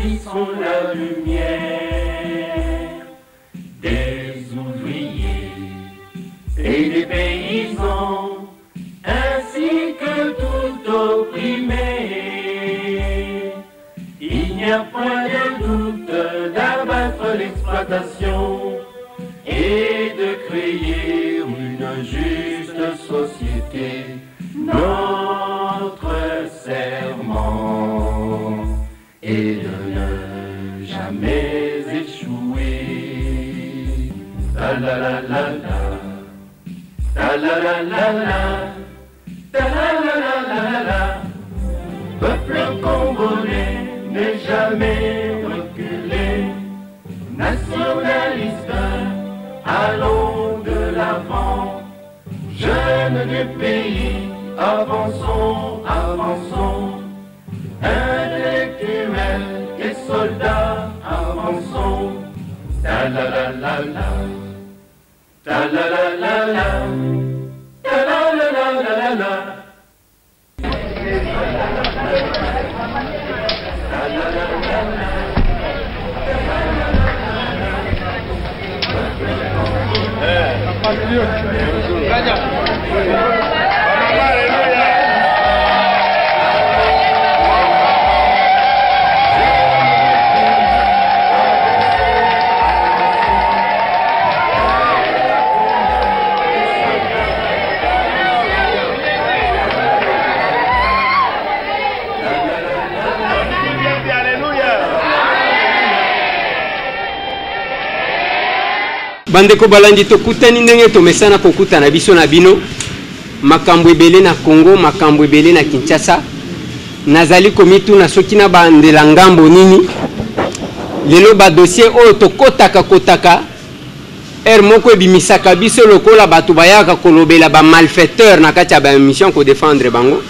Saisissons la lumière des ouvriers et des paysans, ainsi que tout opprimé. Il n'y a point de doute d'abattre l'exploitation et de créer une juste société. Notre serment est de ne jamais échouer. Ta la la la la, ta la la la la, ta la la la la la la. Peuple congolais n'est jamais reculé. Nationaliste, allons de l'avant. Jeunes du pays, avançons, avançons. Intellectuels et soldats, avançons. Ta la la la la, ta la la la la, ta la la la la la la. Bandeko balandi, tokutani ndenge tomesana kokutana biso na bino. Makambo ebele na Congo, makambo ebele na Kinshasa. Nazali komituna soki na bandela ngambo nini. Lelo ba dossier oyo tokotaka kotaka heure moko ebimisaka biso lokola bato bayaka kolobela ba malfaiteur na kati ya ba émission ko défendre bango.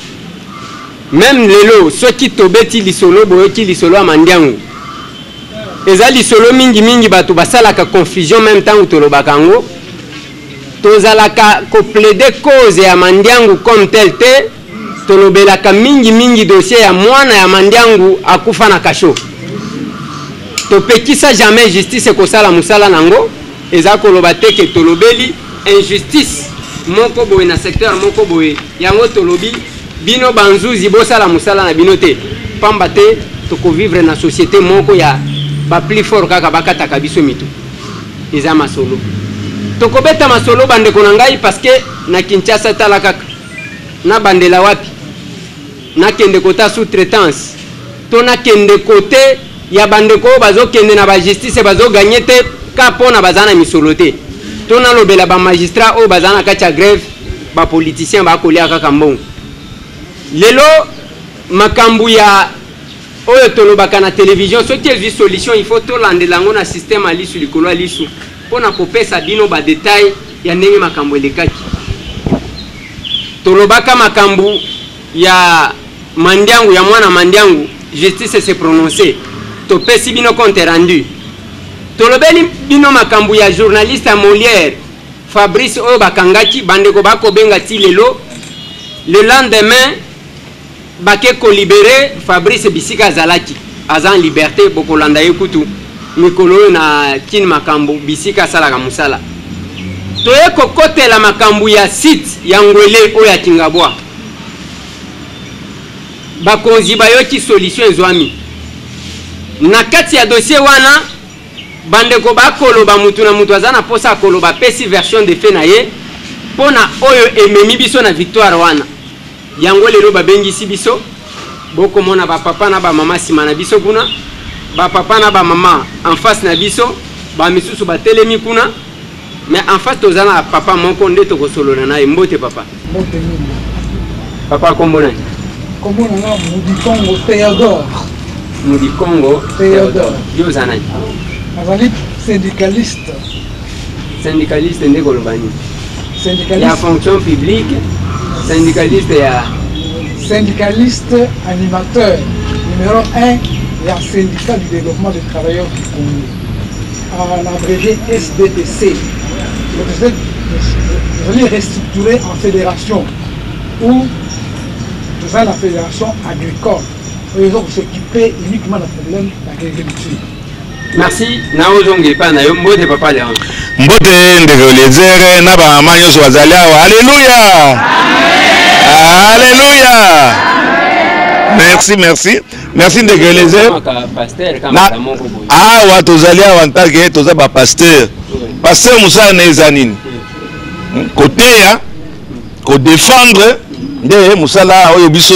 Même lelo soki tobeti lisolo, boyoki lisolo ya Mandiangu, eza lisolo mingi mingi bato basalaka confusion. Même ntango tolobaka yango, tozalaka koplaider cause ya Mandiangu comme tel te. Tolobelaka mingi mingi dossier ya mwana ya Mandiangu akufa na kasho. Topekisa jamais justice ekosala mosala nango. Eza koloba te ke tolobeli injustice moko boye na secteur moko boye, yango tolobi bino banzuzi bosala mosala na bino te, pamba te tokovivre na société moko ya baplus fort kaka bakataka biso mitu. Eza masolo tokobeta masolo, bandeko na ngai, parce que na Kinshasa, tala kaka, nabandela wapi? Nakende kota sous-traitance to nakende kote ya bandeko oyo bazokende na bajustice, bazogagner te ka mpona baza na misolo te, to nalobela bamagistrat oyo baza na kati ya grève, bapoliticien bakolia kaka mbongo? Lelo makambo ya oyo tolobaka na télévision, soki ezwi solution, il faut tolandela yango na système ya lisu likolo ya lisu mpona kopesa bino badetail ya ndenge makambo elekaki. Tolobaka makambo ya Mandiangu, ya mwana Mandiangu, justice se prononce, topesi bino compte rendu. Tolobeli bino makambo ya journaliste ya Molière Fabrice oyo bakangaki, bandeko bakobenga ti lelo. Le lendemain bake kolibérer Fabrice bisika azalaki, aza en liberté. Bokolanda ye kutu mikolo oyo na Kini, makambo bisika asalaka mosala. Toye kokotela makambo ya site ya Ngwele oyo ya Kingabwa. Bakonzi bayoki, solution ezwami na kati ya dossier wana. Bandeko bakoloba, mutu na mutu aza na mposa akoloba, apesi version de fait na ye mpo na oyo ememi biso na victoire wana. Yango lelo babengisi biso. Bokomona bapapa na bamama nsima na biso kuna, bapapa na bamama en face na biso, bamisusu batelemi kuna. Mais en face toza na papa moko nde tokosolola na ye. Mbote papa. Mbote mingi. Papa, kombo nani? Kombo na nga Mudikongo Théodore. Mudikongo Théodore. Yo oza nani? Nazali syndicaliste. Syndicaliste nde koloba nini? Syndicaliste ya fonction publique, syndicaliste ya Syndicaliste animateur numéro 1 ya Syndicat du développement des travailleurs du Congo, en abrégé SDTC. Nous restructuré en fédération où nous avons la fédération agricole. oyo eza kos'occuper uniquement na problème ya agriculture. Merci. Naozonga epai na yo. Mbote, papa Leon. Mbote, ndeko Eliezer na bamama nyonso bazali awa. Alleluya, alleluya! Merci, merci, merci, ndeko Eliezer. Awa tozali awa ntake toza bapasteur. Pasteur, mosala na eza nini? Koteya, kodéfendre nde mosala oyo biso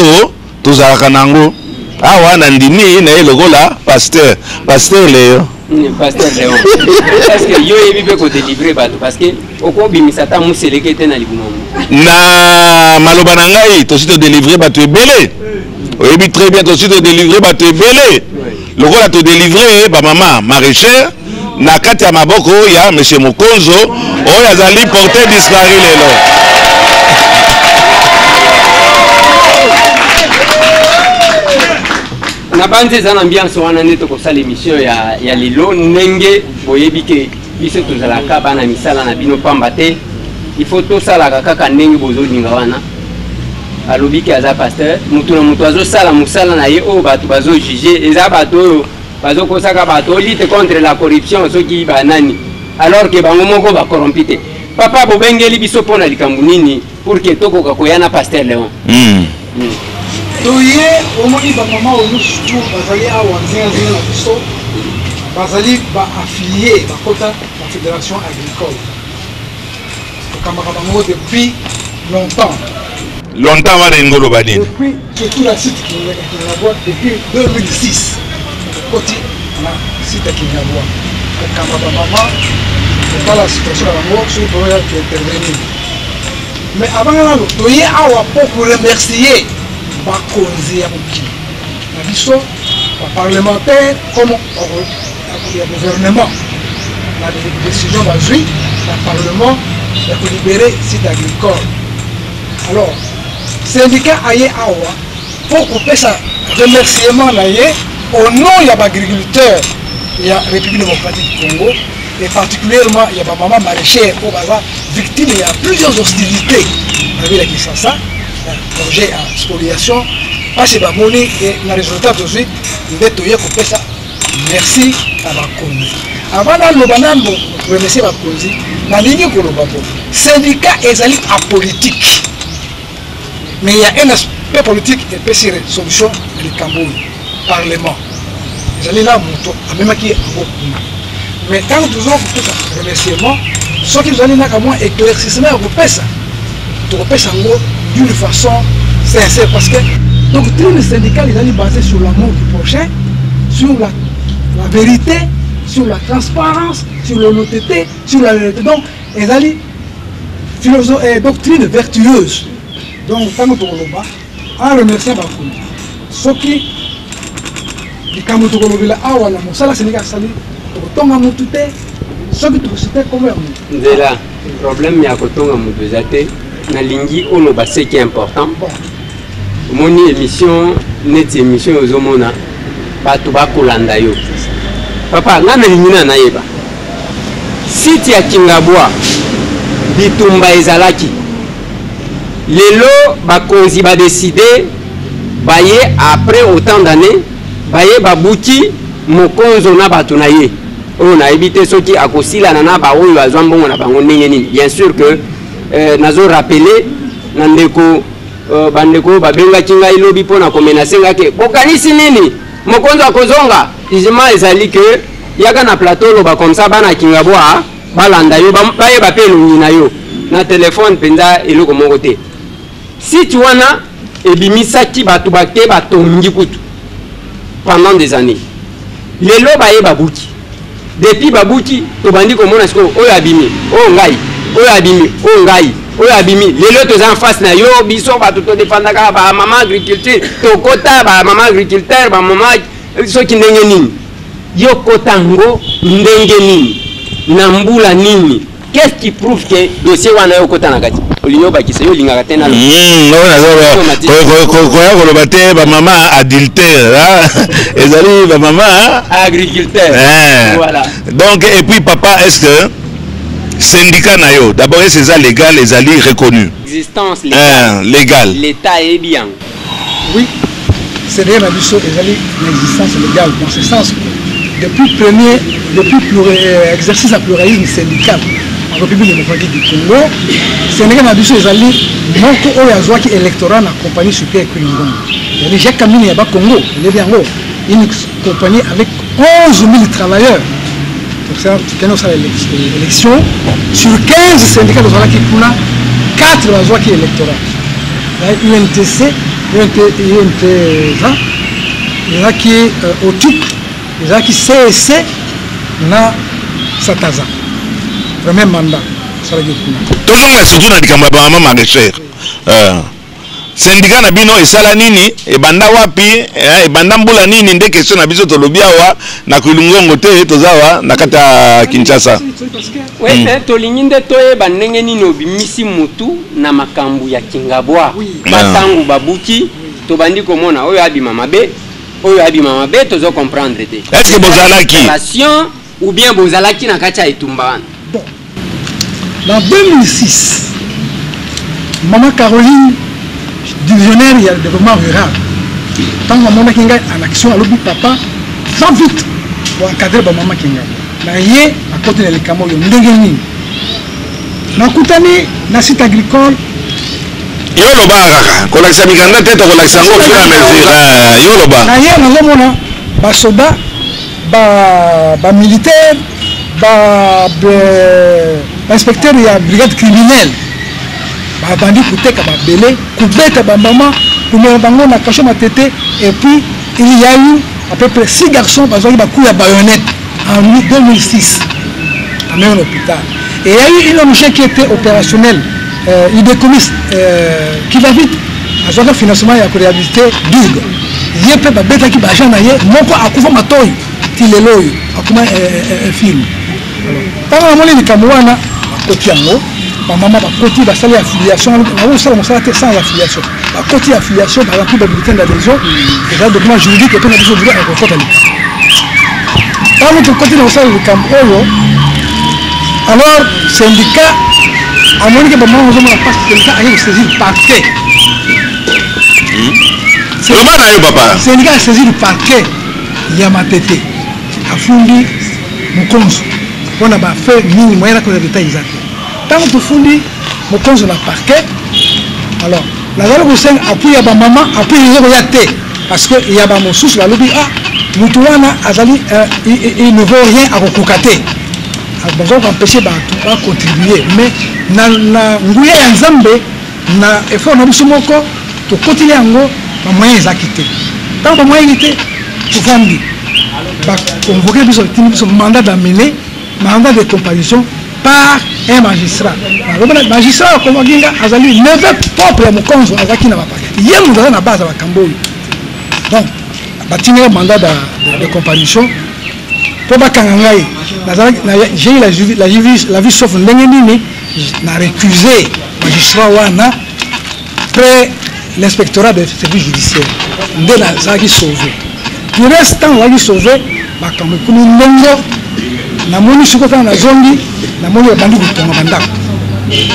tozalaka nango awa. Na ndimi na ye lokola pasteur, pasteur Leo. Pasteur Léon, est ce que yo oyebi mpe kodélivrer bato? Parce que okobimisa ata moseleke te na libuma. Na maloba na ngai, tosi todélivrer bato ebele. Oyebi très bien, tosi todélivrer bato ebele, lokola todélivrer bamama maraîchère na kati ya maboko ya monsieur Mokonzo oyo azali porté disparu lelo. Na banzi eza na ambiance wana nde tokosala émission ya lelo. Ndenge boyebi ke biso tozalaka bana misala na bino pamba te, il faut tosalaka kaka ndenge bozolinga. Wana alobi ke aza pasteur. Motu na moto azosala mosala na ye. Oyo bato bazojuger eza bato oyo bazokosaka bato lutte contre la corruption, soki banani, alors ke bango moko bacorrompi te. Papa, bobengeli biso mpo na likambo nini pour ke tokoka koya na pasteur Léon? Toye, omoni bamama oyo nyonso bazali awa nzingazinga na biso, bazali baaffiliés, bakota na fédération agricole. Tokambaka bango depuis longtemps. Longtemps wana elingi oloba nini? Depuis, surtout la site Kingabwa, depuis 2006 okoti na site ya Kingabwa kokamba bamama, kotala situation na bango, soki toya tointervenir. Mais avant nano, toye awa mpo koremercier bakonzi ya mokili na biso, baparlementaire comme ya gouvernement, na décision bazwi na parlement ya kolibérer site agricole. Alors syndicat aye awa mpo kopesa remerciement na ye au nom ya baagriculteur ya République démocratique du Congo et particulièrement ya bamama maraîchère oyo baza victime ya plusieurs hostilités na ville ya Kinshasa, projet ya spoliation. Mpasi bamoni na résultat tozwi nde toye kopesa merci na bakonzi. Avant naloba nano remercier bakonzi, nalingi koloba bo syndicat ezali apolitique, mais il y a un aspect politique epesi solution na likambo oyo. Parlement ezali na moto amemaki yango kuna, mais ntango toza kopesa remerciement, soki tozali naka mwa éclaircissement ya kopesa, tokopesa yango d'une façon sincère, parce que doctrine syndicale ezali basée sur l'amour du prochain, sur la vérité, sur la transparence, sur l'honnêteté, sur la vérité. Donc ezali doctrine vertueuse. Donc ntango tokoloba en remerciant bakonzi, soki likambo tokolobela awa na mosala syndicat asali, tokotonga mutu te soki tokociter kombo ya mutu. Nzela, problème ya kotonga moto eza te. Nalingi oloba ce qui est important. Omoni émission, neti émission ozomona bato bakolanda yo. Papa, ngai nalingi na nayeba site ya Kingabwa, bitumba ezalaki. Lelo bakonzi badécider, baye après autant d'années, baye babuki mokonzo na bato na ye oyo nayebi te soki akosilana na baoyo azwa mbongo na bango ndenge nini. Bien sûr que nazo rappeler na ndeko bandeko oyo babengaki ngai lobi mpo na komenacer ngai ke bokanisi nini, mokonzi akozonga. Jugement ezali ke yaka na plateau, oloba comme ça bana Kingabwa balanda yo, bayeba mpe elongi na yo na telefone mpenza, eloko moko te. Site wana ebimisaki bato bake batongi kutu pendant des années. Lelo baye babuki. Depuis babuki, tobandi komona sikoyo oyo abimi, oyo ngai, oyo abimi, oyo ngai, oyo abimi. Lelo toza en face na yo. Biso bato todefendaka bamama agriculture, tokota bamama agriculteur, bamama soki ndenge nini, yo kota yango ndenge nini, na mbula nini? Qu'est-ce qui prouve que dossier wana yo kota na kati? Olingi obakisa, yo olingaka te nalo. Koya koloba te bamama adultère, ezali bamama agriculteur. Voilà. Donc, et puis papa, est ce que syndicat na yo d'abord, est ce eza légal, ezali reconnu? Existence légale. Légal. L'état ayebi yango? Oui. CDR na biso ezali na existence légale dans ce sens que depuis premier depuis euh, exercice ya pluralisme syndical en République démocratique du Congo, syndicat na biso ezali moko oyo azwaki électorat na compagnie super Kwilingongo. Ezali Jacques Kamini ya Bakongo, oyebi yango, une compagnie avec 11 000 travailleurs. Tokende kosala élection sur 15 syndicats tozalaki kuna, 4 bazwaki électorat. UNTC, UNT, UNT20, ezalaki euh, OTUC, ezalaki CEC na Sataza. Premier mandat asalaki kuna. Tozonga surtout na likambo ya bamama maraîchère. Euh. Syndicat na bino esala nini? Ebanda wapi? Eh, ebanda mbula nini? Nde question na biso tolobi awa na Kwilungongo te, toza awa na kati ya Kinshasa. Oui, mais tolingi nde toyeba ndenge nini obimisi mutu na makambo ya Kingabwa. Batangu babuki, tobandi komona oyo abima mabe, oyo abima mabe, tozo comprendre te. Est-ce que bozalaki? Relation ou bien bozalaki na kati ya etumba wana? Bon. Na 2006, Maman Caroline, divisionnaire ya développement rural, ntango amonaki ngai en action, alobi papa, va vite pour encadrer ba mama Kingabwa. Na ye akoti na likambo oyo ndenge nini? Nakutani na site agricole. Yo loba kaka kolakisa mikanda te, tokolakisa yango au fur et à mesure. Eh, yo loba. Na ye nazomona basoda ba ba militaire ba ba inspecteur ya brigade criminelle babandi koteka mabele, kobeta bamama, komema bango na cachot Matete. Et puis il y a eu à peu près 6 garçons bazwaki bacoup ya baïonnette en 2006, amemi na hôpital. Et il y a eu une ONG qui était opérationnelle, euh, Idecomis, euh, qui va vite, azwaka financement ya koréhabilité Durg. Ye mpe babetaki baagent na ye, moko akufa matoi ti lelo oyo akoma infirme. Ntango namoni likambo wana, bakoti yango, bamama bakoti, basali affiliation. Nakosala mosala te sans affiliation. Bakoti affiliation, barempli ba bulletin d'adhésion, eza document juridique epe na biso droit ya kokota likambo. Ntango tokoti na kosala likambo oyo, alors syndicat amoni ke bamama bazomona mpasi, syndicat ake kosaisir parquet. Loba na yo papa. Syndicat asaisir parquet ya Matete, afundi mokonzo mpona bafe mingi moyen nakoza detail eza te. Ntango tofundi mokonzo na parquet, alors nazali kosenga appui ya bamama, appui eza koya te parce que ya bamosusu balobi ah motu wana azali euh, il ne vaut rien, akokoka te, baza koempêche bato bacontribue. Mais na, na nguya ya Nzambe, na effort na biso moko, tokoteli yango, bamoyen ezalaki te. Ntango bamoyen eki te, tovandi, baconvoke biso, batindi biso mandat d'amener, mandat de comparution par un magistrat. Magistrat akomaki nga azali neveu propre ya mokonzo azalaki na bapake, ye moto aza na base ya makambo oyo. Donc batindaka mandat de, de, de comparution mpo bakanga ngai. J'ai eu la, la, la vie sauf ndenge nini na récusé magistrat wana près l'inspectorat de service judiciaire, nde nazalaki sauvé. Du reste, ntango nazalaki sauvé, makambo ekomi ndongo. Namoni sikoyo ntango nazongi, namoni babandi kotonga bandako.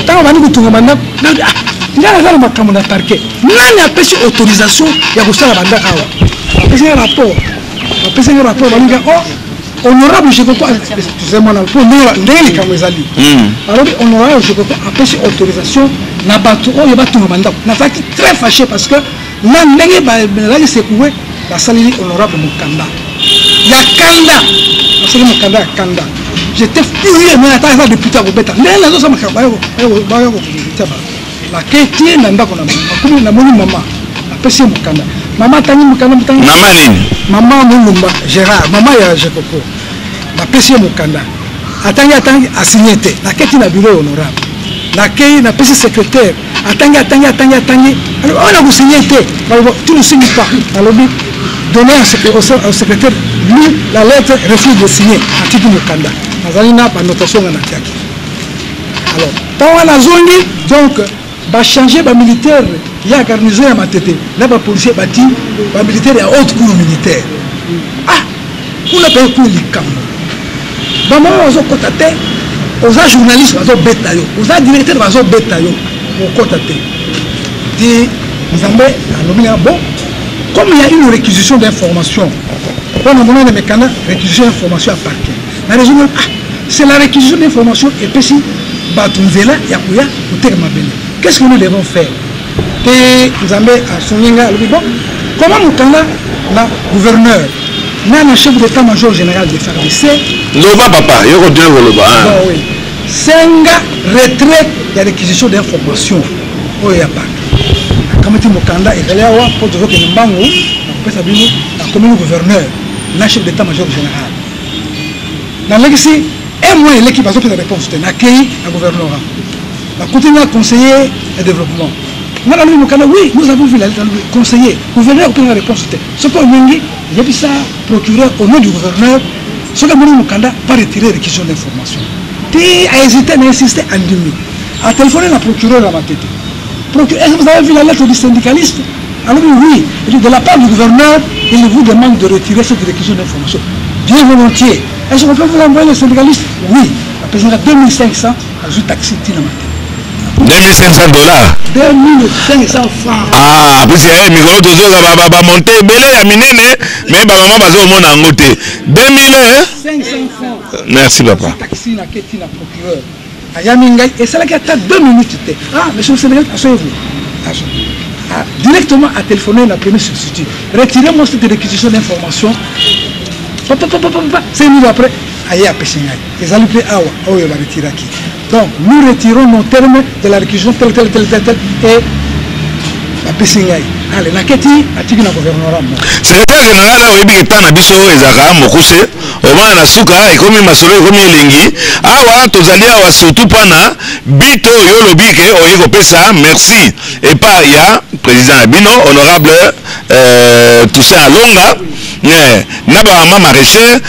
Ntango babandi kotonga bandako, ah, ngai naza na makambo na parquet, nani apesi autorisation ya kosala bandako awa? Bapesi ngai rapport, bapesi ngai rapport, balinga oh honorable Jekoko, excusez-moi mpo ndenge likambo ezali, balobi honorable Jekoko apesi autorisation na bato oyo batonga bandako. Nazalaki très fâché parce que na ndenge bazalaki secoué, basaleli honorable mokanda ya kanda, basali mokanda ya kanda. J'étais furieux, mais ata aza député akobeta ndenge nazosala makambo baya kotia bato. Nakei tie na ndako na bango, namoni mama, apesi ye mokanda, mama atangi mokanda. Mama nini? Mama Mulumba Gérard, mama ya Jekoko. Bapesi ye mokanda, atangi, atangi, asigne te. Naketi na bureau honorable, nakei napesi secrétaire, atangi, atangi, atangi, atangi, oyo nakosigne te, tu ne signes pas. Nalobi donner au secrétaire, lui la lettre, refuse de signer. Atiki mokanda, nazali na banotation nga natiaki. Alors ntango wana nazongi, donc bachange bamilitaire ya garnison ya Matete na bapolicier, bati bamilitaire ya haute cour militaire. Ah, kuna mpe kuna likambo, bamama bazokɔta te. Oza journaliste, bazobeta yo, oza directeur, bazobeta yo, okɔta te. Ti Nzambe alobi na bon. Comme il y a une réquisition d'information, mpona monana mekanda réquisition d'information ya parquet na raison, ah, c'est la réquisition d'information epesi bato nzela ya koya koteka mabele. Qu'est-ce que nous devons faire? Te, Nzambe asungi ngai, alobi: bon, comment mokanda na gouverneur na chef d'état major général de FARDC. Loba papa, yo continue koloba. Bon, oui, senga retrait ya réquisition d'information oyo ya parquet. Nakamati mokanda, ezali awa mpo tozokende mbangu na kopesa bino. Nakomini gouverneur na chef d'état major général, nalekisi un mois, eleki, bazopesa réponse te. Nakei na gouvernorat, nakuti na conseiller ya développement. Nga nalobi mokanda: oui, nous avons vu la lettre. Nalobi: conseiller, gouverneur kopesa réponse te. Soki olingi, yebisa procureur au nom du gouverneur, soki amoni mokanda, va retirer réquisition d'information. Te, ahésité, na insiste, andimi, atelefone na procureur ya Matete: procureur, est-ce que vous avez vu la lettre du syndicaliste? Alors oui. Il dit: de la part du gouverneur, il vous demande de retirer cette réquisition d'information. Bien volontiers. Est-ce qu'on peut vous envoyer le syndicaliste? Oui. Apesaka 2500, azwi taxi ntina Matete. 2500 $? 2500 francs. Ah, puisque mikolo tozoyoka bamonte ebele ya minene, me bamama bazomona yango te. 2000 500 francs. Merci papa. Taxi, naketi na procureur, ayami ngai, esalaki ata 2 minutes te: ah, monsieur le syndicaliste, asseyez-vous. Ah, directement à téléphoner na premier substitut: retirez-moi cette réquisition d'information. Papa papa papa, 5 minutes après, aye, apesi ngai, ezali mpe awa oyo baretiraki. Donc nous retirons nos termes de la réquisition tel tel tel tel tel, et bapesi ngai. Ale, naketi, natiki na gouvernorat mo. Secrétaire général, oyebi ke ntan na biso ezalaka mokuse. Omona na suka ekomi masolo, ekomi elengi. Awa tozali awa surtout mpona bito oyo olobi ke oye kopesa merci epai ya président na bino, honorable Toussaint Alonga, na bamama maraîchère.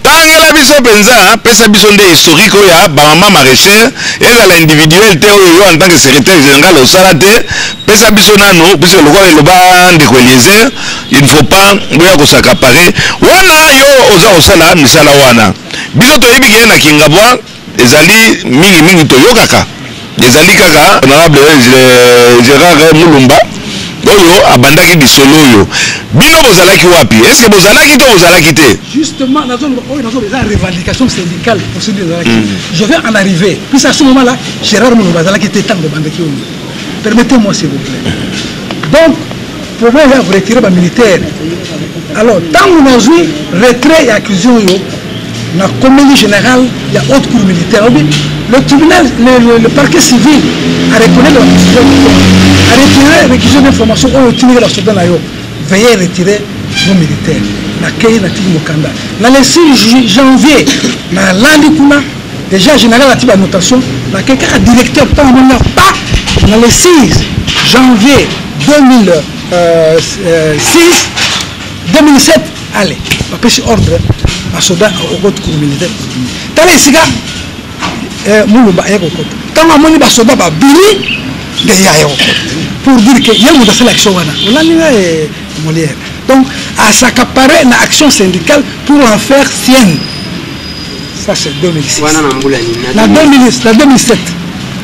Tangela biso mpenza, pesa biso nde historique oyo ya bamama maraîchère, ezala individuel te, oyo yo en tant que secrétaire général osala te. Pesa biso nanu, puisque lokola eloba ndeko Eliezer, il ne faut pas boya kos'accaparer wana. Yo oza kosala misala wana, biso toyebi ke na Kingabwa ezali mingimingi, toyokaka ezali kaka honorable Gérard Mulumba oyo abandaki lisolo oyo. Bino bozalaki wapi? Est ce que bozalaki to bozalaki te? Justement, oyo nazoloba eza revendication syndicale, procédure ezalaki. Je vais en arriver, puis à ce moment là Gérard Mulumba azalaki te ntango babandaki oyo. Permettez-moi, s'il vous plaît. Donc problème ya retirer bamilitaire, alors ntango nazwi retrait ya accusation oyo, nakomeli général ya haute cour militaire, obi le tribunal, le parquet civil a reconnu la décision, a retiré réquisition d'information oyo otindiki basoda na yo. Veuillez retirer nos militaires. Nakei, natiki mokanda na le 6 janvier. Nalandi kuna déjà général ati banotation. Nakei kaka directeur, ntango amoni pa na le 6 janvier 2006, 2007, ale bapesi ordre, basoda haute cour militaire. Tala esika Mulumba aye kokota. Ntango amoni basoda babimi, nde ye aye kokota, pour dire que ye moto asala action wana. Olandi nga, Molière? Donc as'accaparer na action syndicale pour en faire sienne. Ça, c'est 2006. Wana na mbula nini? Na 2000, na 2007,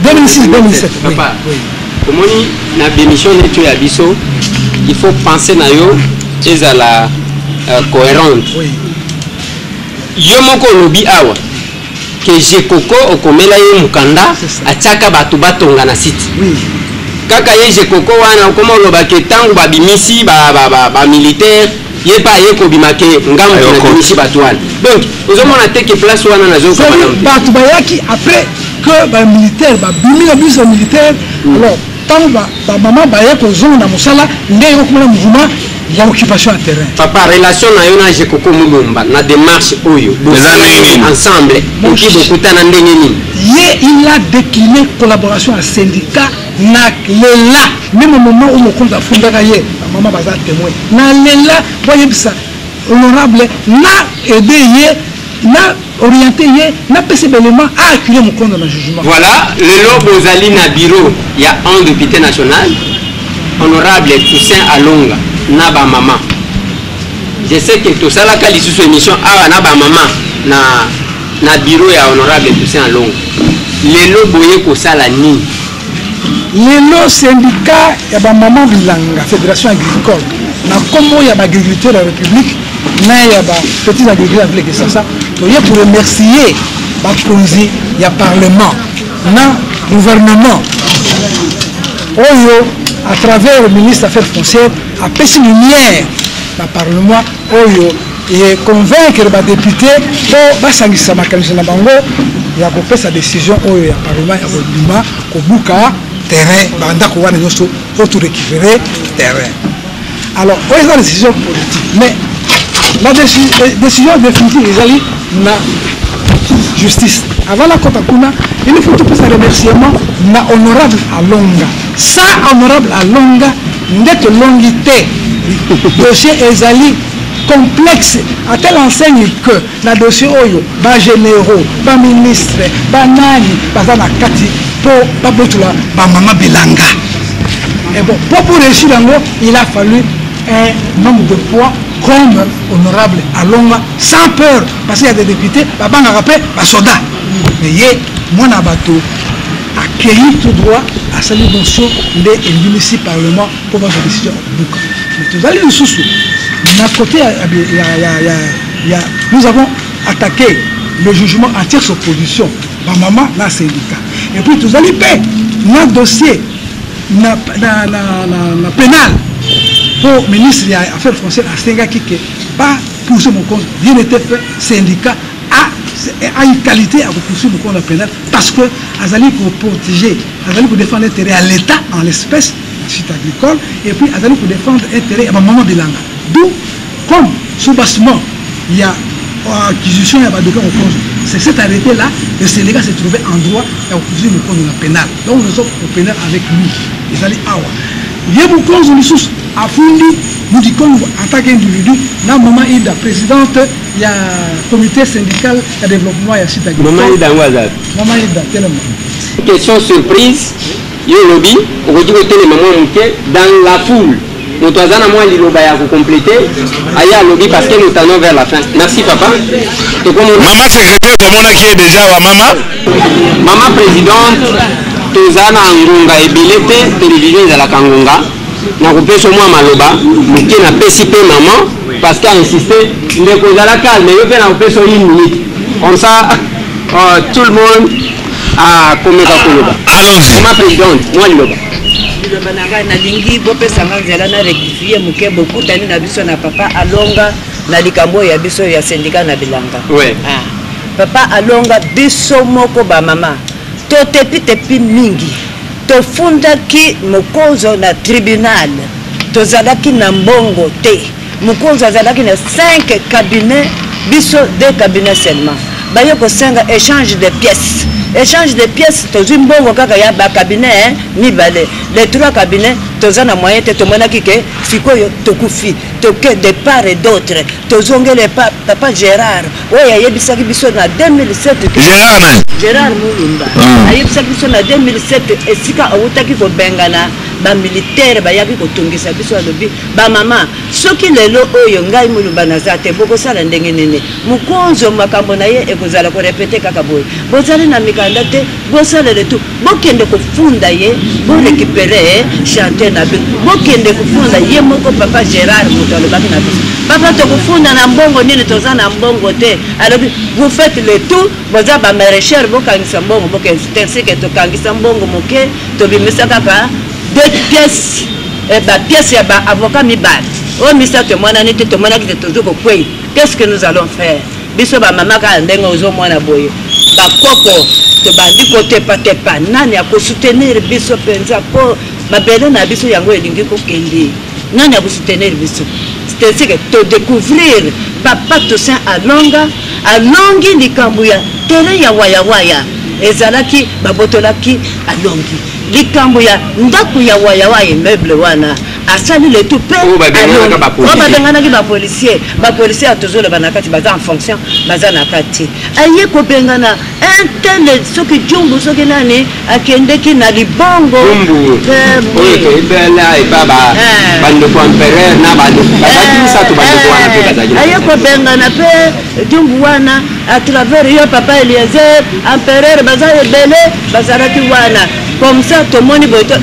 2006, 2007, oui. Papa, oui. Omoni, na bémission neti oyo ya biso, il faut penser na yo ezala cohérente. Yo moko olobi awa ke Jekoko okomela ye mokanda. C'est ça. Atiaka bato batonga na site. Kaka ye Jekoko wana, okoma oloba ke ntango babimisi bamilitaire, ye mpe aye kobima ke ngambo Ayo nabimisi bato wana. Donc ozomona te ke place wana nazokoma C'est-à-dire, nano te. Bato bayaki après que bamilitaire babimi na biso bamilitaire. Alors ntango bamama baye kozonga na mosala, nde ekokomana mouvement ya occupation ya terrain. Papa, relation na yo na Jekoko Mulumba na démarche oyo Eza ndenge nini? Ensemble oki bokutana ndenge nini? Ye, il a décliné collaboration ya syndicat na lela. Même au moment où mokonzi afundaka ye, bamama baza témoin. Na lela boyebisa honorable na aide ye, na orienté ye, napesa belema aacculer mokonzi na jugement. Voilà, lelo bozali na bureau ya un député national, honorable Toussaint Alonga, na bamama. Je sais que tosalaka lisusu émission awa na bamama na bureau ya honorable Toussaint Alonga. Lelo boye kosala nini? Lelo syndicat ya bamama bilanga, fédération agricole, Na nkombo ya baagriculteur ya République na ya bapetit agriculteur ya ville Kinshasa, toye pour remercier bakonzi ya parlement na gouvernement oyo, à travers le ministre affaires foncières, apesi lumière na parlement oyo e convaincre badéputé mpo basangisa makanisi na bango ya kopesa décision oyo ya parlement ya kobima kobuka terrain, bandako wana nyonso mpo to récupérer terrain. Alors, oyo eza décision politique, mais la décision définitive ezali na justice. Avant nakota kuna, il faut topesa remerciement na honorable Alonga. Sans honorable Alonga nde tolongi te. Dossier ezali complexe à telle enseigne que na dossier oyo, bagénéraux, baministre, banani baza na kati mpo babotola bamama bilanga. Et bon, pour réussir yango, il a fallu un homme de poids comme honorable Alonga, sans peur, parce qu'il y a des députés babangaka mpe basoda, mais ye mwana bato akei tout droit, asali motion nde endimisi parlement mpo bazwa décision ya kobuka. Mais tozali lisusu na côté ya nous avons attaqué le jugement en tierce opposition, bamama na syndicat. Et puis tozali mpe na dossier na pénal, mpo ministre ya affaires foncières asengaki ke bapoursuivre mokonzi. Rien n'était fait. Syndicat a une qualité à poursuivre mokonzi na pénal parce que azali koprotéger, azali kodéfendre intérêt ya l'État, en l'espèce la site agricole, et puis azali kodéfendre intérêt ya bamama bilanga. D'où, comme soubassement il y a acquisition ya badoka mokonzi, c'est cet arrêté là, le syndicat s'est trouvé en droit ya kopoursuivre mokonzi na pénal. Donc nous sommes au pénal avec lui. Ezali awa ye mokonzi lisusu afundi Mudikongo en tant qu'individu na mama Ida, présidente ya comité syndical ya développement ya site agricole. Mama Ida yango aza? Mama Ida, telema. Question surprise. Yo olobi okoki kotelema mwa moke dans la foule. Moto aza na mwa liloba ya kocompléter, aye alobi, parce que nous tendons vers la fin. Merci papa. Tokomona. Mama secrétaire, tomonaki ye déjà wa mama. Mama présidente, toza na ngonga ebele te, télévision ezalaka ngonga. Nakopesa mwa maloba moke, napesi mpe mama parce que ainsiste. Ndeko, ozala calme, yo mpe nakopesa une minute, comme ça tout le monde akomeka koloba. Allons-y. Mama présidente, mwa liloba. Liloba na ngai, nalingi bopesanga nzela na rectifier moke. Bokutani na biso na papa Alonga na likambo oyo ya biso ya syndicat na bilanga. Ah. Papa Alonga, biso moko bamama totepi-tepi mingi, tofundaki mokonzo na tribunal. Tozalaki na mbongo te. Mokonzo azalaki na 5 cabinet, biso 2 cabinet seulement. Baye kosenga échange de pièces, échange de pièces, tozwi mbongo kaka ya bacabinet mibale. Les trois cabinets, toza na moyen te. Tomonaki ke sikoyo tokufi. Toke de part et d'autre, tozongele pa papa Gérard oyo ayebisaki biso na 2007 Gérard nani? Gérard Mulumba. Ayebisaki biso na 2007, esika awutaki kobengana bamilitaire bayaki kotungisa biso. Alobi: "Bamama, soki lelo oyo ngai Mulumba naza te, bokosala ndenge nini? Mokonzo makambo na ye ekozala korépéter kaka boye. Bozali na mikanda te, bosalele tu, bokende kofunda ye, borécupérer chantier na bino, bokende kofunda ye moko." Papa Gérard moto alobaki na biso: "Papa, tokofunda na mbongo nini? Toza na mbongo te." Alobi: "Vous faites le tout, boza bamaraîchère, bokangisa mbongo, bokende." Ainsi ke tokangisa mbongo moke, tobimisa kaka deux pièces, bapièce ya baavocat mibale, oyo misato emonani te. Tomonaki te, tozi kokwei. Qu'est-ce que nous allons faire, biso bamama? Kaka ndenge ozomona boye, bakoko tobandi kotepatepa. Nani akosoutenir biso mpenza mpo mabele na biso yango elingi kokende? Nani akosoutenir biso? C'est que todécouvrir papa Toussaint Alonga, alongi likambo ya terrain ya wayawaya ezalaki babotolaki, alongi likambo ya ndako ya wayawaya, immeuble wana, asali le tout mpe Oyo babenganaka bapolicier. Oyo babenganaki bapolicier. Bapolicier ya tozoloba na kati baza en fonction, baza na kati. Aye kobengana un tel, soki Jumbu, soki nani, akendeki na libongo. Jumbu. Oui. Oyo toyebela epa bandeko empereur na bandeko bazalaki misato, bandeko wana mpe bazalaki na aye kati. Kobengana mpe Jumbu wana à travers yo papa Eliezer, empereur, baza ebele bazalaki wana. Comme ça tomoni boye to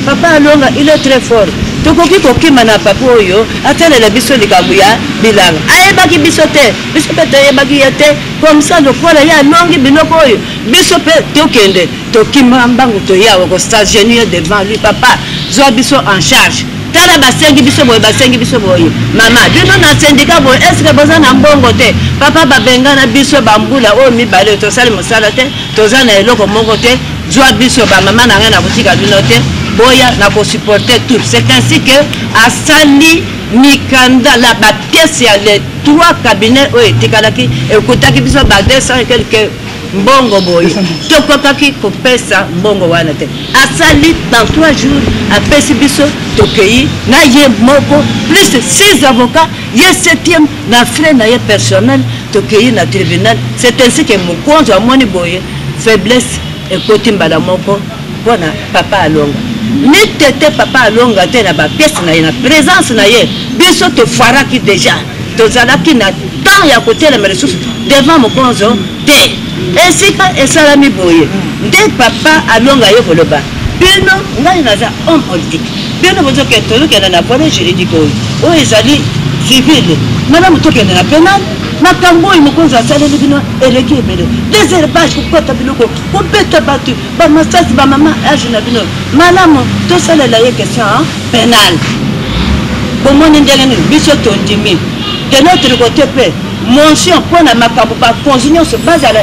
papa Alonga, il est très fort. Tokoki kokima na papa oyo atalela biso likambo ya bilanga. Ayebaki biso te, biso mpe toyebaki ye te. Comme ça lokola ye alongi biloko oyo, biso mpe tokende. Tokima mbangu toya ko s'agenouiller devant lui, papa zwa biso en charge. Tala basengi biso boye, basengi biso boye. Mama, bino na syndicat boye, est-ce que boza na mbongo te? Papa babengana biso bambula oyo mibale, tosali mosala te, toza na eloko moko te. Zwa biso ba mama na ngai, nakotika bino te, boya nakosupporter tout. C'est ainsi que asali mikanda la ba pièces ya les trois cabinets oyo etikalaki, ekutaki biso ba 200 et quelques mbongo boye, tokokaki kopesa mbongo wana te. Asali dans 3 jours apesi biso, tokei na ye moko plus 6 avocats, ye 7e na frais na ye personnel, tokei na tribunal. C'est ainsi que mokonzi amoni boye faiblesse ekoti mbala moko mpona papa alonga mitete. Papa alonga te na bapièce na ye, na présence na ye. Biso tofoiraki déjà, tozalaki na temps ya kotelema lisusu devant mokonzo te. Esika esalami boye nde papa alonga ye koloba, bino, ngai naza homme politique, bino bozokende, tozokende na volet juridique oyo, oyo ezali civile, malamu tokende na pénal. Makambo oyo mokonzi asaleli bino eleki ebele, désherbage, kokota biloko, kobeta bato bamasasi, bamama age na bino, malamu tosalela ye question pénale. Bomoni ndenge nini biso tondimi. De notre côté mpe motion mpo na makambo bakonzi nyonso bazala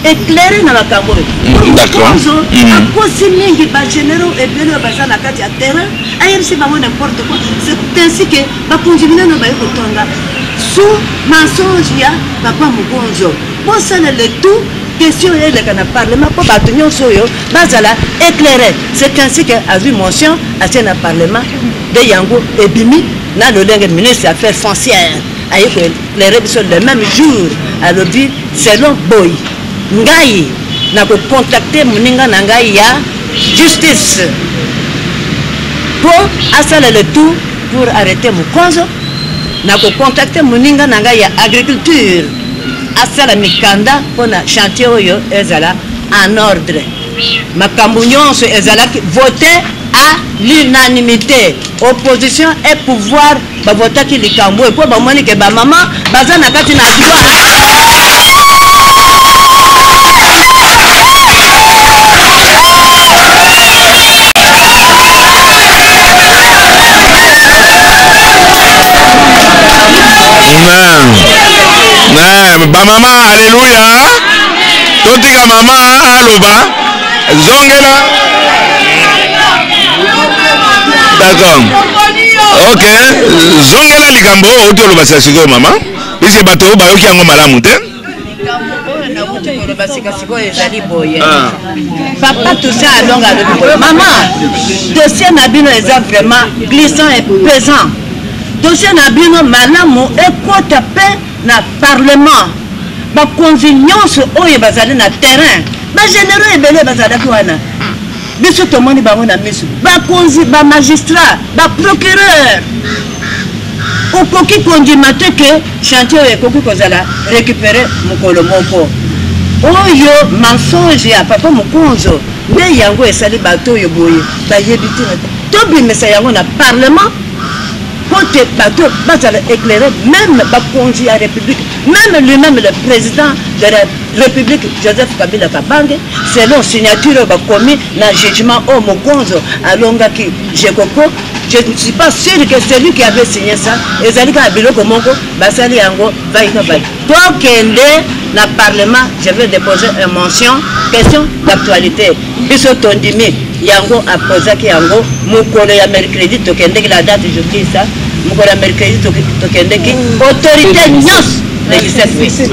éclairé na makambo oyo. Mokonzo akosi mingi, bagénéraux ebele oyo baza na kati ya terrain, ayebisi bango n'importe quoi. C'est ainsi que bakonzi minene baye kotonga sous mensonge ya papa Mokonzo. Bosala le tout, question eleka na parlement mpo bato nyonso oyo bazala éclairé. C'est ainsi que azwi motion, atie na parlement, nde yango ebimi na lolenge ministre affaires foncières aye koéclairer biso le même jour. Alobi, selon boy, ngai nakocontacter moninga na ngai ya justice mpo asala le tout pour arrêter mokonzo, nakocontacter moninga na ngai ya agriculture asala mikanda mpona chantier oyo ezala en ordre. Makambo nyonso ezalaki voté à l'unanimité, opposition et pouvoir bavotaki likambo oyo mpo bamoni ke bamama baza na kati na droit. Bamama, alleluya! Totika mama aloba. Zongela. D'accord, ok, zongela likambo oyo outi oloba sika sikoyo, mama, puisque bato oyo bayoki yango malamu te. Oyo nauti koloba sika sikoyo ezali boye: papa Toussaint Alonga alobi boye, mama, dossier na bino eza vraiment glissant et pesant. Dossier na bino malamu ekota mpe na parlement. Bakonzi nyonso oyo bazali na terrain, bagénéraux ebele bazalaki wana, biso tomoni bango na miso, bakonzi, bamagistrat, baprocureur, okoki kondima te ke chantier oyo ekoki kozala récupéré mokolo moko. Oyo mensonge ya papa mokonzo nde yango esali bato oyo boye bayebi ntina te. Tobimisa yango na parlement po te bato bazala éclairé, même bakonzi ya république, même lui-même le président de la république Joseph Kabila Kabange. Selon signature oyo bakomi na jugement oyo mokonzo alongaki Jekoko, je ne suis pas sûr que celui qui avait signé ça ezali kaka biloko moko basali yango vaina vai. Tokende na parlement, je vais déposer une motion, question d'actualité. Biso tondimi yango, apozaki yango mokolo ya mercredi. Tokendeki, la date j'oublie ça, mokolo ya mercredi tokendeki, autorité nyonso, le 17 8,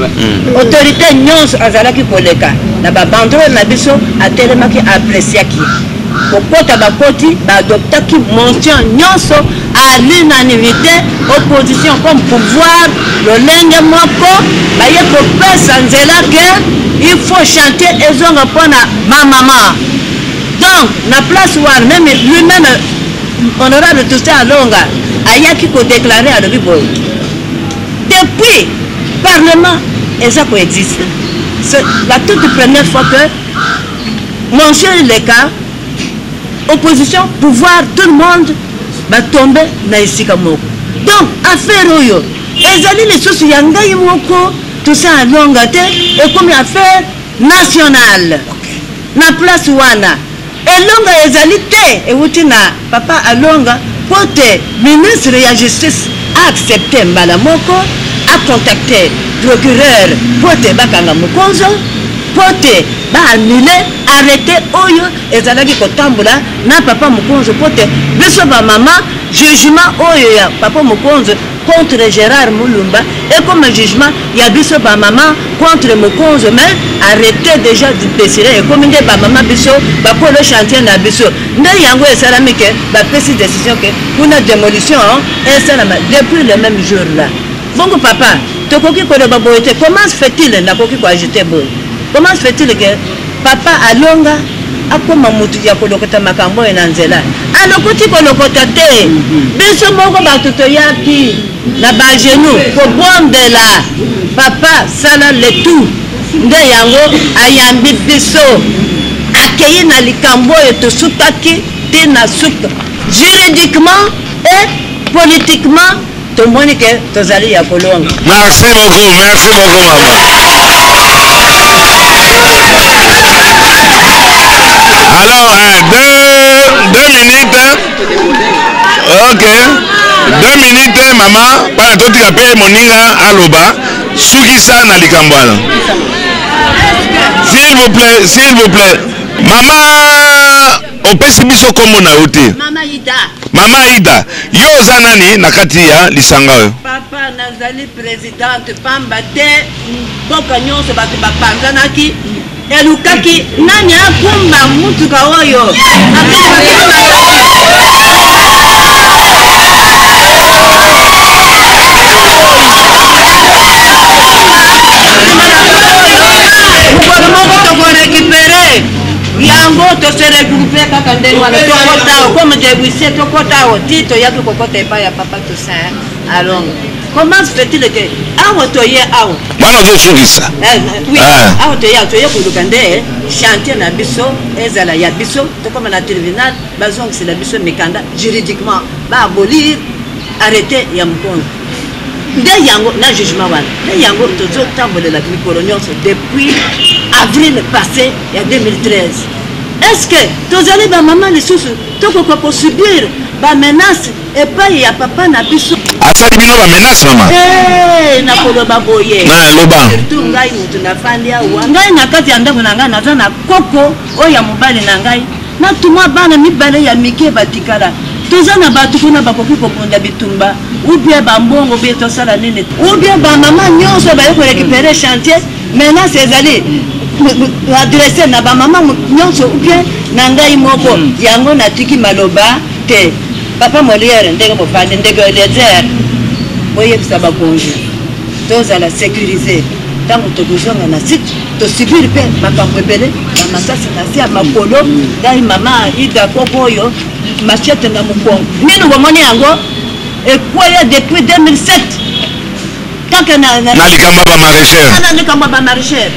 autorité nyonso azalaki koleka na babanderole na biso, atelemaki, appréciaki kokota. Bakoti, baadoptaki motion nyonso à l'unanimité, opposition comme pouvoir, lolenge moko baye kopesa nzela ke il faut chantier ezonga mpona bamama. Donc na place wana, même lui-même honorable Toussaint Alonga ayaki kodéclarer, alobi boye, depuis parlement eza koexiste, c'est la toute première fois que motion eleka, opposition, pouvoir, tout le monde. Batombe na esika moko. Donc affaire oyo ezali lisusu ya ngai moko Toussaint Alonga te, ekomi affaire nationale. Na place wana elonga ezali te, ewuti na papa Alonga mpo te ministre ya justice a accepte mbala moko, a contacte procureur mpo te bakanga Mokonzo, mpo te ba annuler arrete oyo ezalaki kotambola na papa Mokonzo, mpo te biso ba mama jugement oyo ya papa Mokonzo contre Gerard Mulumba ekoma jugement ya biso ba mama contre Mokonzo, mais arrete dejà Desire ekomi nde ba mama biso bakolo chantier na biso nde yango esalami ke bapesi decision ke kuna demolition esalama depuis le même jour là. Bongo papa, tokoki koloba boye te, comment se fait-il, nakoki ko ajouter boye, comment se fait-il que papa Alonga akoma mutu ya kolokota makambo oyo na nzela? Alokoti kolokota te, biso moko bato toyaki na ba genoux kobondela papa sala le tout, nde yango ayambi biso, akei na likambo oyo tosukaki ti na suka juridiquement et politiquement. Tomoni ke tozali ya kolonga. Merci beaucoup, merci beaucoup maman. Alors, hein, 2 minutes. Ok. 2 minutes, maman. Pana totika pe moninga aloba. Sukisa na likambo wana. S'il vous plaît, s'il vous plaît. Maman, opesi biso kombo na yo te. Mama Ida. Mama Ida, yo oza nani na kati ya lisanga oyo? Papa, nazali presidente pamba te mboka nyonso bato bapanzanaki, elukaki nani akumba mutuka oyo. Mokolo moko tokorekipere yango, tose regroupe kaka ndenge wana, tokota awa comme des huissiers, tokota awa ti toyaki kokota epai ya papa Toussaint Alonga. Comment se fait-il que awa toye awa? Wana ozosukisa. Oui, awa toye, awa toye koluka nde chantier na biso ezala ya biso, tokoma na tribunal, bazongisela biso mikanda juridiquement, baabolir arrêté ya mokonzi. Nde yango na jugement wana, nde yango tozotambolela mikolo nyonso depuis avril passé ya 2013. Est-ce que tozali bamama lisusu tokoka kosubir bamenace epai ya papa na biso? Asali bino bamenace, mama? Nakoloba boye. Na loba. Surtout ngai motu nafandi awa, ngai na kati ya ndako na ngai naza na koko oyo ya mobali na ngai, natuma bana mibale ya mike batikala. Toza na bato kuna bakoki kobunda bitumba ou bien bambongo bien tosala nini, ou bien bamama nyonso baye korécupérer chantier. Menace ezali adresse na bamama nyonso ou bien na ngai moko. Yango natiki maloba te. Papa Molière, ndenge bofandi, ndenge Eliezer, boyebisa bakonzi tozala sécurisé ntango tokozonga na site. Tosubir mpe makambo ebele, bamasasi na se ya makolo. Ngai mama Ida, koko oyo machette na mokongo nini, bomoni yango ekweya depuis 2007 kaka na Na likambo ya bamaraîchère. Na likambo ya bamaraîchère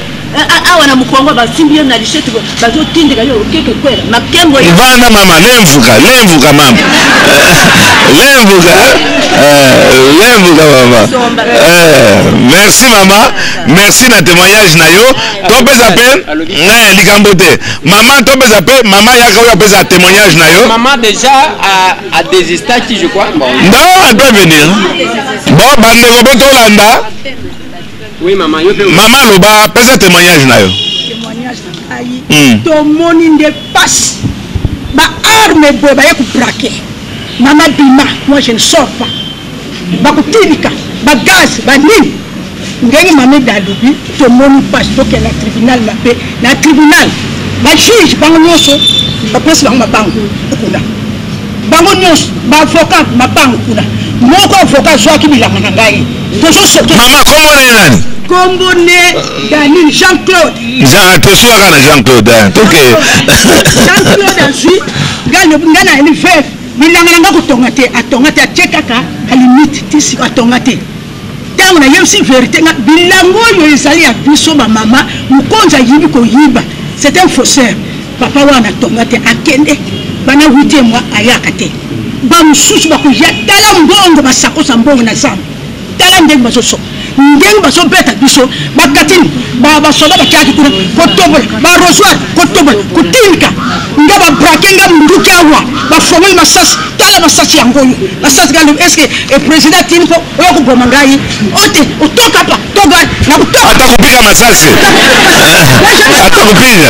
awa na mokongo, basimbi yo na lichette, bazotindika yo okeke kwela makembo. Vanda mama, lemvuka, lemvuka mama, lemvuka, lemvuka mama. Merci mama, merci na témoignage na yo. Topesa mpe likambo te mama, topesa mpe mama yaka oyo apesa témoignage na yo. Maman déjà a désistaki, je crois. Bon. Non, elle peut venir. Bon, bandeko mpe tolanda. Oui, maman, yo mpe. Mama, aloba, apesa témoignage na yo. Témoignage na ngai, tomoni nde pasi, baarme boye baye kobraquer. Mama bima, moi je ne sors pas. Bakotindika bagaz banini ndenge mama Ida alobi. Tomoni mpasi, tokende na tribunal mabe. Na tribunal bajuge bango nyonso bapesi bango mapango kuna, bango nyonso baavocat mapango kuna. Moko avocat azwaki bilanga na ngai, tozosoke. Mama, kombo na ye nani? Kombo ne Danine Jean Claude. Jean, tosuka na Jean Claude, toke. Jean Claude azwi ngai, ngai nayeli veuve bilanga na ngai, kotonga te, atonga te, atie kaka balimite ti sika atonga te. Ntango nayebisi vérité nga, bilango oyo ezali ya biso bamama, mokonzi ayibi koyiba, c'est un faussaire. Papa wana atonga te, akende bana 8e mois ayaka te. Bamosusu bakoya, tala mbongo basakosa mbongo na zamba, tala ndenge bazosoka, ndenge bazobeta biso bakatini, basoda batiaki kuna kotobola barosoir, kotobola kotindika nga babrake nga munduki awa, bafongoli masasi, tala masasi yango oyo masasi nga est ce que président atindi mpo oya koboma ngai ote otoka pa toga nakutoka Atakupiga masasi, atakupiga.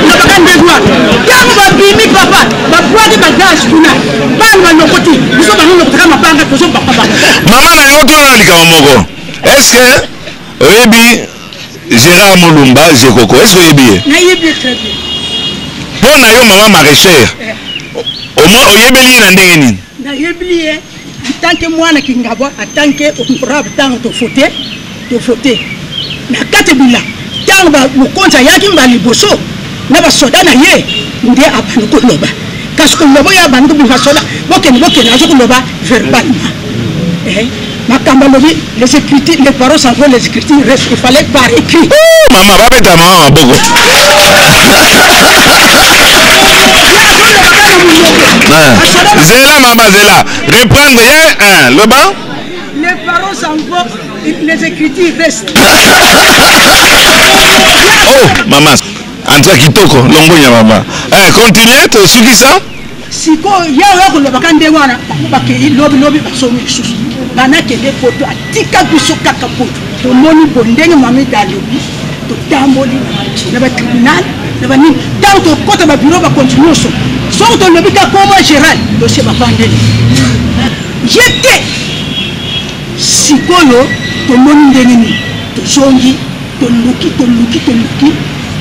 Nabaka ndenge wana. Ntango babimi papa, babwaki bagaz kuna, bana balokoti biso, bango lokotaka mabanga, tozobaka bango. Mama na yango, tona likambo moko: est ce que oyebi Gérard Mulumba Jekoko? Est ce que oyebi ye? Nayebi très bien. Mpo na yo, mama maraîchère, omoi oyebeli ye na ndenge nini? Nayebi ye en tant que mwana Kingabwa, en tant que honorable. Ntango tovote na kati bila, ntango mokonzi ayaki mbala liboso na basoda na ye, nde abandi koloba. Kasi koloba oyo abandi kobima, soda bokende, bokende, aza koloba verbalement. Makambo alobi, les écritures, les paroles s'envolent, les écritures restent. Il fallait par écrit. Oh, mama, babeta mama maboko. Ah. Zela mama, zela, reprendre ye un loba. Les paroles s'envolent, les écritures restent. Oh mama, en tout cas kitoko, longonya mama. Eh, continue, tosukisa. Sikoyo ye oyo kolobaka ndenge wana, bango bakei lobilobi, basomi lisusu banakende poto, atika biso kaka poto. Tomoni bo ndenge Mamida alobi, totamboli na batribunal na banini. Ntango tokɔta babiro, bakonzi nyonso, soki tolobi ka koma Gérald, dossier bavandeli ye te. Sikoyo tomoni ndenge nini tozongi, toluki, toluki, toluki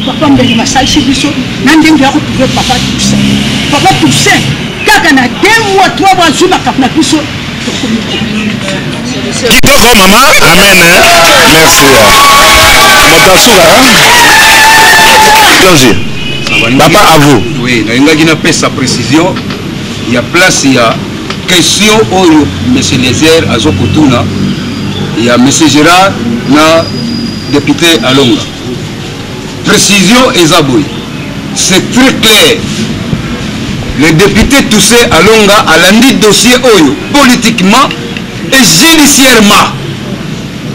papa Mbeli, basalisi biso na ndenge ya kotrouver papa Toussaint. Papa Toussaint kaka na 2 mois, 3 mois azwi makambo na biso, tokomi. Kitoko mama, amen, merci. Moto asuka, Danger, papa, à vous. Oui, nalingaki napesa précision ya place ya question oyo monsieur Lézer azokotuna ya monsieur Gérard na député Alonga. Précision eza boye, c'est très clair: le député Toussaint Alonga alandi dossier oyo politiquement et judiciairement,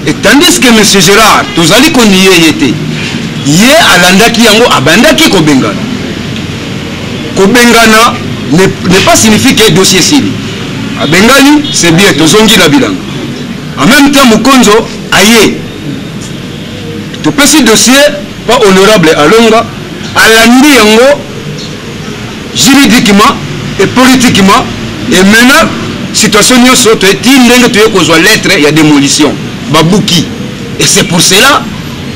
et tandis que monsieur Gérard, tozali konier ye te, ye alandaki yango, abandaki kobengana. Kobengana ne pas signifie que dossier esili. Abengani, c'est bien, tozongi na bilanga. En même temps, mokonzo aye, topesi dossier pa honorable Alonga, alandi yango juridiquement et politiquement. Et maintenant, situation nyonso toyeti ndenge toye kozwa lettre ya démolition, babuki. Et c'est pour cela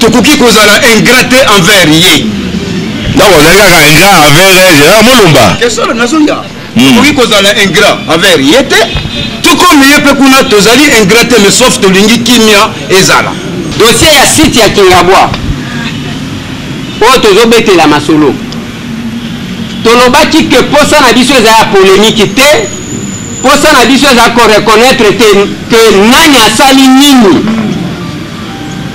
tokoki kozala ingrat te envers ye. Donc ozali kaka ingrat envers Gérard Molumba? Question nazoya, tokoki kozala ingrat envers ye te, tokomi ye mpe kuna, tozali ingrat te, mais sauf tolingi kimia ezala. Dossier ya site ya Kingabwa oyo tozobetela masolo, tolobaki ke posa na biso eza ya polémique te, posa na biso eza koreconnaître te ke nani asali nini.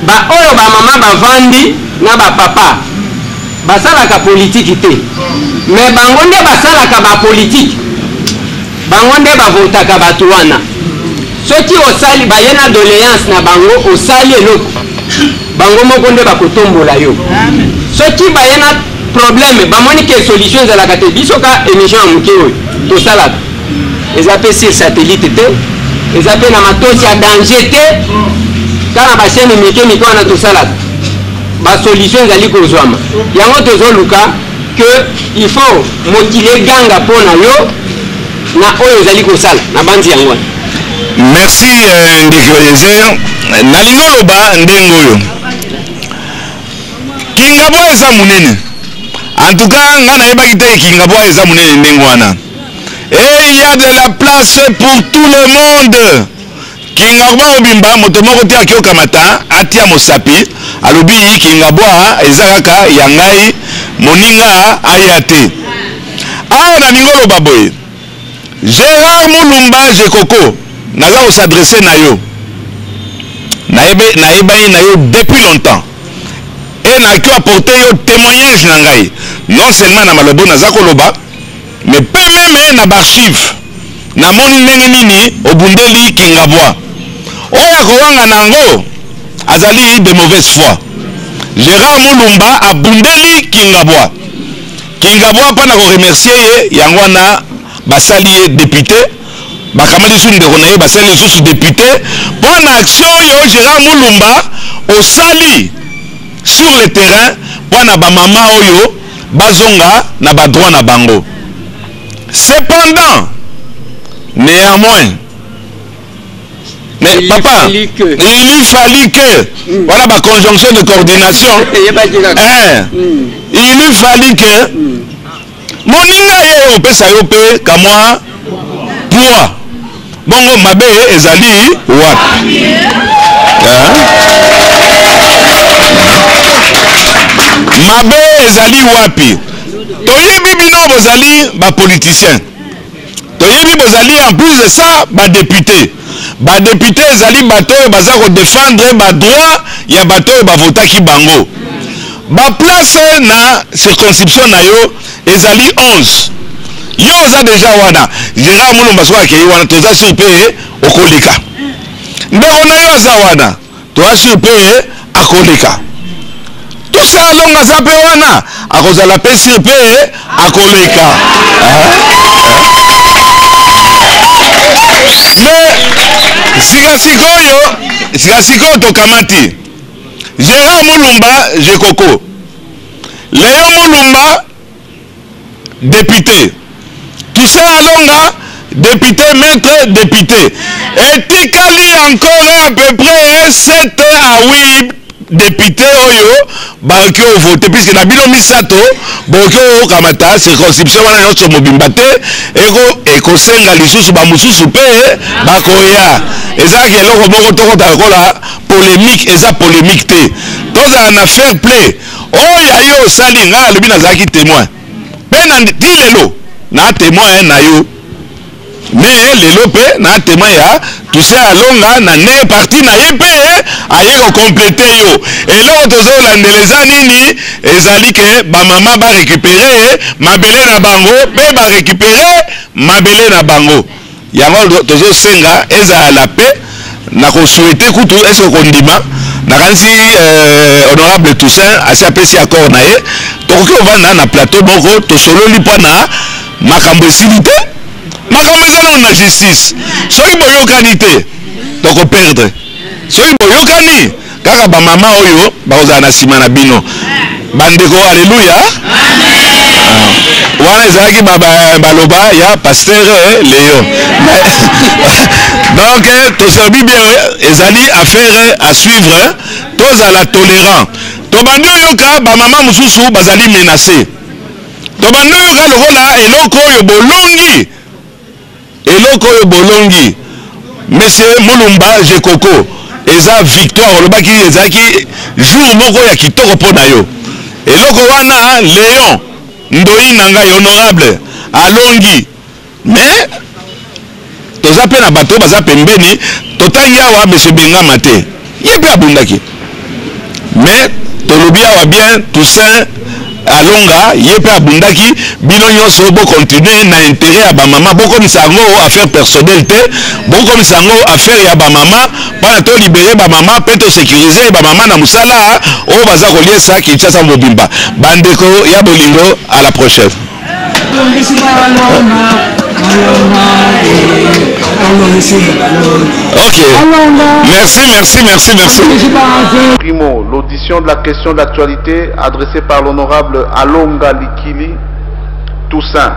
Baoyo bamama bavandi na bapapa basalaka politiki te, me bango nde basalaka bapolitiki, bango nde bavotaka bato wana. Soki osali, baye na doléance na bango, osali eloko, bango moko nde bakotombola yo. Soki baye na problème, bamoni ke solution ezalaka te. Biso ka émission ya moke oyo tosalaka eza mpe sur satellite te, eza mpe na matosi ya danger te, kaka na bachaîne mike mike wana tosalaka, basolution ezali kozwama. Yango tozoluka ke il faut mokili eganga mpo na yo na oyo ozali kosala na bandi yango wana. Merci, ndeko Eliezer. Nalingi oloba ndenge oyo Kingabwa eza monene. En tout cas, nga nayebaki te Kingabwa eza monene ndenge wana, et il y a de la place pour tout le monde. Kingabwa mobimba, moto moko te akiokamata atia mosapi alobi Kingabwa eza kaka ya ngai, moninga aya te. Awa nalingi oloba boye: Gérard Mulumba Jekoko, naza kos'adresser na yo, nayebani na yo depuis longtemps et mpe nakoki apporter yo témoignage na ngai, non seulement na maloba oyo naza koloba, mais mpe meme na baarchive. Namoni ndenge nini obundeli Kingabwa. Oyo akowanga na yango azali de mauvaise foi. Gérard Mulumba abundeli Kingabwa. Kingabwa mpo na koremercier ye, yango wana basali ye député. Bakamati lisusu ndeko na ye, basali lisusu député mpo na action oyo Gérard Mulumba osali sur le terrain mpo na bamama oyo bazonga na badroit na bango. Cependant, néanmoins, mais Il papa, fallut que. Il lui fallut que, voilà ma conjonction de coordination. Eyebaki kaka. Hein. Il lui fallut que, moninga ye opesa yo mpe kamwa poids, bongo mabe ezali wapi? Hein? Mabe ezali wapi? Toyebi bino bozali bapoliticien, toyebi bozali en plus de ça badéputé. Badéputé ezali bato oyo baza kodéfendre badroit ya bato oyo bavotaki bango. Baplace na circonscription na yo ezali 11. Yo oza deja wana. Gérard Mulumba soki akei wana, toza sur mpe okoleka. Ndeko na yo aza wana, toza sur mpe akoleka. Toussaint Alonga aza mpe wana, akozala mpe sur mpe akoleka. Mais sika sikoyo tokamati Gérard Mulumba Jekoko, Léon Mulumba député, Toussaint Alonga député, maître député, etikali encore à peu près 7 à 8 député oyo bakoki ovote, puisque na bino misato bokoki okamata circonscription wana nyonso mobimba te. Ekosenga lisusu bamosusu mpe bakoya. Ezalaki eloko moko tokota lokola polémique, eza polémique te. Tozala na fair play. Oyo ya yo osali, ngai nalobi nazalaki témoin mpe na ti lelo na témoin na yo, mais lelo mpe na témoin ya Toussaint Alonga na ndenge parti na ye mpe aye kocompléter yo. Eloko tozolandela eza nini? Ezali ke bamama barécupérer mabele na bango mpe barécupérer mabele na bango. Yango tozosenga ezala la paix. Na kosouhaiter kutu est-ce kondima, nakanisi honorable Toussaint asi apesi accord na ye, tokoki kovanda na plateau moko, tosololi mpo na makambo esili te. Makambo eza nano na justice. Soki boyokani te, tokoperdre. Soki boyokani kaka, bamama oyo bakozala na nsima na bino. Bandeko, alleluya! Ah, wana ezalaki baloba ya pasteur Léon. Donc tosolobi bien, ezali affaire à suivre. Tozala tolérant. Tobandi oyoka bamama mosusu bazali menacé. Tobandi oyoka lokola eloko oyo bolongi, eloko oyo bolongi, monsieur Mulumba Jekoko, eza victoire. Olobaki ezalaki jour moko ya kitoko mpo na yo. Eloko wana, Léon Ndoi na ngai honorable alongi, mais toza mpe na bato oyo baza pembeni. Totangi awa monsieur Bengama te, ye mpe abundaki. Mais tolobi awa bien, Toussaint Alonga ye mpe abundaki. Bino nyonso bocontinue na intérêt ya bamama. Bokomisa yango affaire personnelle te, bokomisa yango affaire ya bamama, mpona tolibérer bamama mpe tosécuriser bamama na mosala oyo baza koliesa Kinshasa mobimba. Bandeko ya bolingo, à la prochaine. Ok, merci, merci, merci, merci. Primo, l'audition de la question d'actualité adressée par l'honorable Alonga Likili Toussaint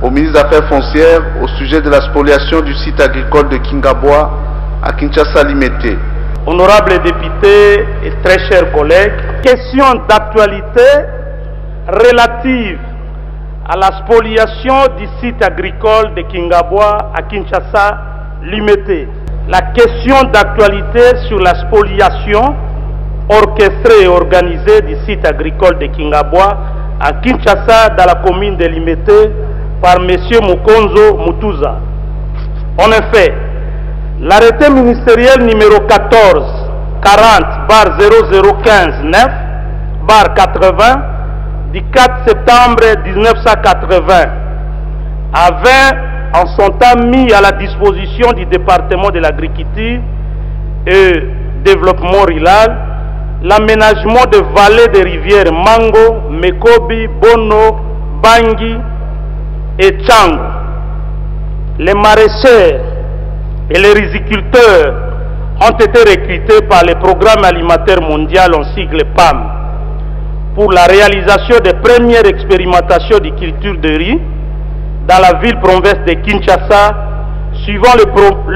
au ministre des Affaires foncières au sujet de la spoliation du site agricole de Kingabwa à Kinshasa Limete. Honorables députés et très chers collègues, question d'actualité relative à la spoliation du site agricole de Kingabwa à Kinshasa Limete. La question d'actualité sur la spoliation orchestrée et organisée du site agricole de Kingabwa à Kinshasa dans la commune de Limete par M. Mukonzo Mutuza. En effet, l'arrêté ministériel numéro 14 40 00159 bar 80 du 4 septembre 1980 avait en son temps mis à la disposition du département de l'agriculture et développement rural l'aménagement de vallées des rivières Mango, Mekobi, Bono, Bangui et Tchango. Les maraîchers et les riziculteurs ont été recrutés par le programme alimentaire mondial en sigle PAM pour la réalisation des premières expérimentations de culture de riz dans la ville-province de Kinshasa, suivant le,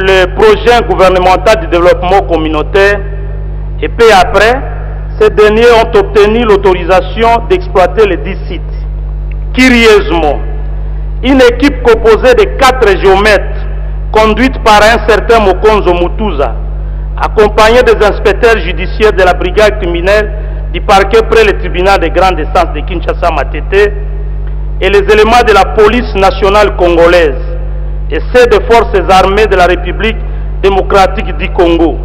le projet gouvernemental de développement communautaire. Et peu après, ces derniers ont obtenu l'autorisation d'exploiter les 10 sites. Curieusement, une équipe composée de quatre géomètres, conduite par un certain Mokonzo Mutuza, accompagnée des inspecteurs judiciaires de la brigade criminelle du parquet près le tribunal de grande instance de Kinshasa Matete, et les éléments de la police nationale congolaise et ceux des forces armées de la République démocratique du Congo,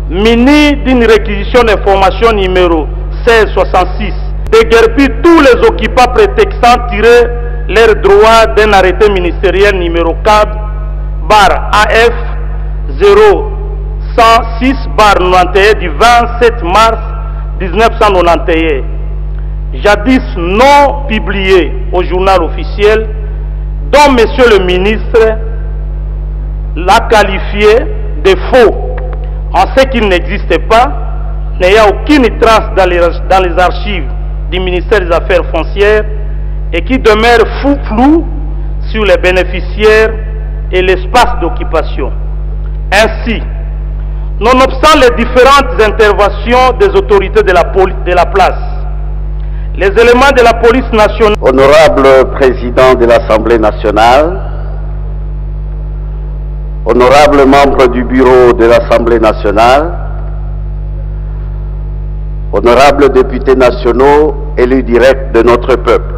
munis d'une réquisition d'information numéro 1666, déguerpit tous les occupants prétextant tirer leur droit d'un arrêté ministériel numéro 4 bar AF 0106 bar 91 du 27 mars 1991, jadis non publié au journal officiel, dont Monsieur le ministre l'a qualifié de faux, en ce qu'il n'existe pas, n'ayant aucune trace dans les, dans les archives du ministère des Affaires foncières et qui demeure fou flou sur les bénéficiaires et l'espace d'occupation. Ainsi, nonobstant les différentes interventions des autorités de la, de la place, les éléments de la police nationale. Honorable Président de l'Assemblée nationale, honorable membre du bureau de l'Assemblée nationale, honorables députés nationaux élus directs de notre peuple.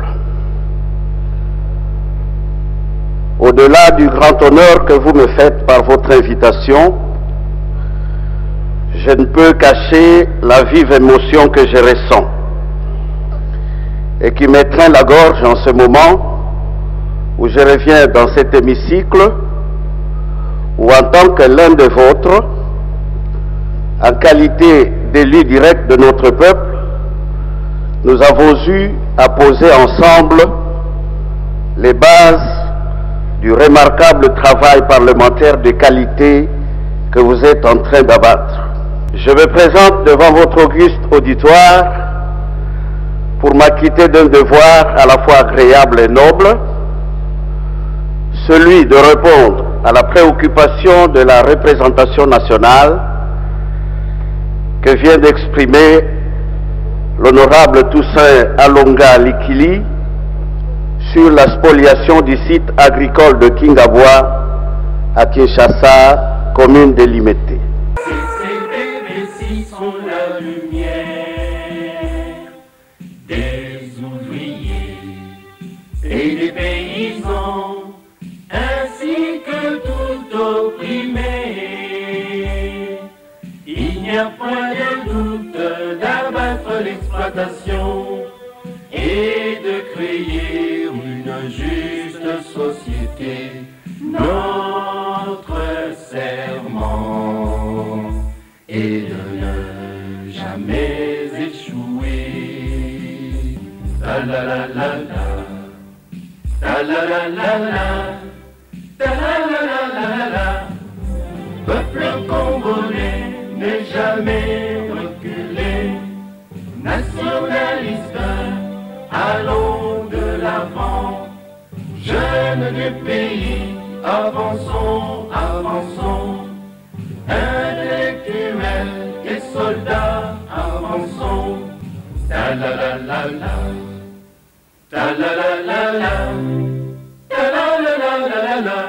Au-delà du grand honneur que vous me faites par votre invitation, je ne peux cacher la vive émotion que je ressens et qui m'étreint la gorge en ce moment où je reviens dans cet hémicycle où en tant que l'un des vôtres, en qualité d'élu direct de notre peuple, nous avons eu à poser ensemble les bases du remarquable travail parlementaire de qualité que vous êtes en train d'abattre. Je me présente devant votre auguste auditoire pour m'acquitter d'un devoir à la fois agréable et noble, celui de répondre à la préoccupation de la représentation nationale que vient d'exprimer l'honorable Toussaint Alonga Likili sur la spoliation du site agricole de Kingabwa à Kinshasa, commune de Limete. sont la lumière des ouvriers et des paysans, ainsi que tout opprimé. Il n'y a point de doute d'abattre l'exploitation et de créer une juste société. Notre serment est de ne jamais échouer. Ta la la la la, ta la la la la, ta la la la la la la. Peuple congolais n'est jamais reculé, nationaliste, allons de l'avant. Jeunes du pays, avançons, avançons. Intellectuels et soldats, avançons. Ta la la la la, ta la la la la, ta la la la la la la.